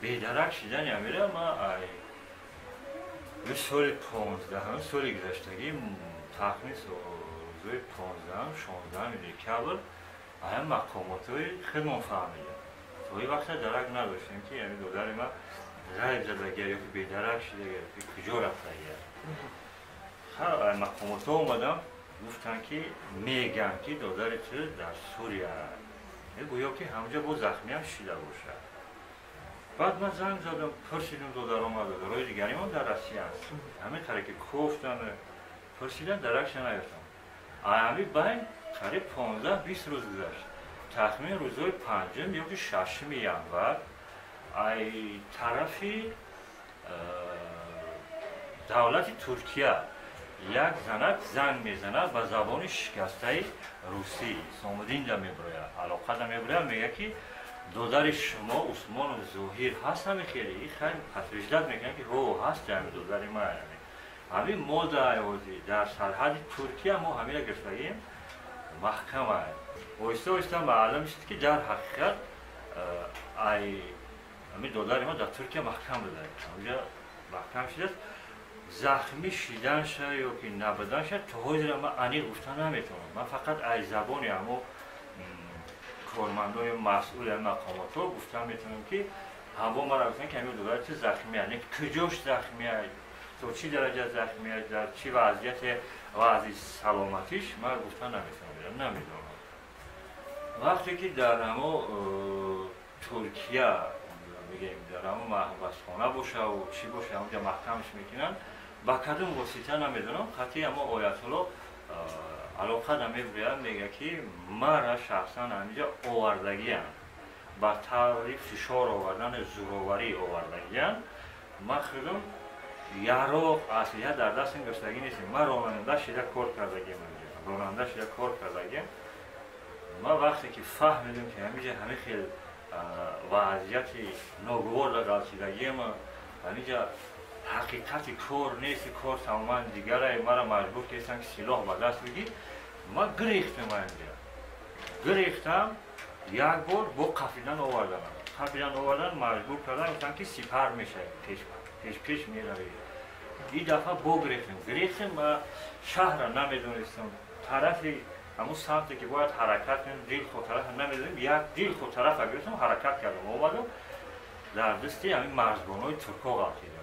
Бедарак шидани амира ма ай соли 15-ум, соли гузаштагӣ, тахмин рӯзои 15-ум, 16-уми декабр ая мақомотҳои худмон фаҳмидем. То ин вақта дарак надоштем, ки ами додари ма ғайб задагия ёки бедарак шидагия, ёки куҷо рафтагия. Мақомотҳо омадам, гуфтанд, ки мегӯянд, ки додари ту дар Сурия, гӯё ки ҳамҷа бо захмиам шида бошад. Баъд ман занг задам, пурсидам додарома, додарои дигаримон дар Россия аст. Ҳамин таре ки кофтан, пурсидан, даракша наёфтам. Ҳами байн қариб 15-20 рӯз гузашт. Тахмин рӯзҳои 5-ум ёки 6-уми январ ай тарафи давлати Туркия як занак занг мезанад ба забони шикастаи русӣ. Сомудинда мебирояд, алоқада мебирояд, мегӯяд, ки додари шумо Усмонов Зоҳир ҳаст. Ҳами хеле хай подтверждать мекунад, ки ҳо, ҳаст ҳами додари ма. Ҳамин мода ози дар сарҳади Туркия мо ҳамира гирифтагим, маҳкама. Оҳиста оҳиста маълум шуд, ки дар ҳақиқат ай ҳамин додари ма дар Туркия маҳкам буда, онҷа маҳкам шудааст. Захмӣ шиданша ё ки набуданша то ҳозира ман аниқ гуфта наметавонам. Ман фақат аз забони ҳамо кормандони масъули мақомотҳо гуфта метавонам, ки ҳаво мара гуфтан, ки ҳамин додари ту захмия. Не куҷош захмия, то чӣ дараҷа захмия, дар чӣ вазъияте вазъи саломатиш, ман гуфта наметавонам, намедонам. Вақте ки дар ҳамо Туркия, мегӯем, дар ҳамо маҳбасхона бошаву чӣ боша, ҳамонҷа маҳкамш мекунанд, ба кадом восита намедонам, қатъи ҳамо оятулло алоқа намебуряд, мегӯяд, ки мара шахсан ҳаминҷа овардагианд, ба таври фишор овардани зӯроварӣ овардагианд. Ман худам яроқ, аслиҳа дар дастам гирифтагӣ нестем. Ман ронанда шида кор кардагиам, ронанда шида кор кардагиам. Ман вақте ки фаҳмидам, ки ҳаминҷа ҳамин хел вазъияти ногувор ғалтидагиам, ҳаминҷа ҳақиқати кор нест, кор тамоман дигарае, мара маҷбур карданд, ки силоҳ ба даст бигир, ман гирехтам. Ҳаминҷа гирехтам, як бор бо қафидан оварданам, қафидан овардан, маҷбур кардан, гуфтанд, ки сипар мешавӣ, пеш пеш пеш меравӣ. Ин дафъа бо гирехтем, гирехтем ва шаҳрра намедонистам, тарафи ҳамун самте ки бояд ҳаракат кунем, дилхоҳ тарафа намедонем. Як дилхоҳ тарафа гирифтам, ҳаракат кардам, омадам, дар дасти ҳамин марзбонои туркҳо ғалтидем.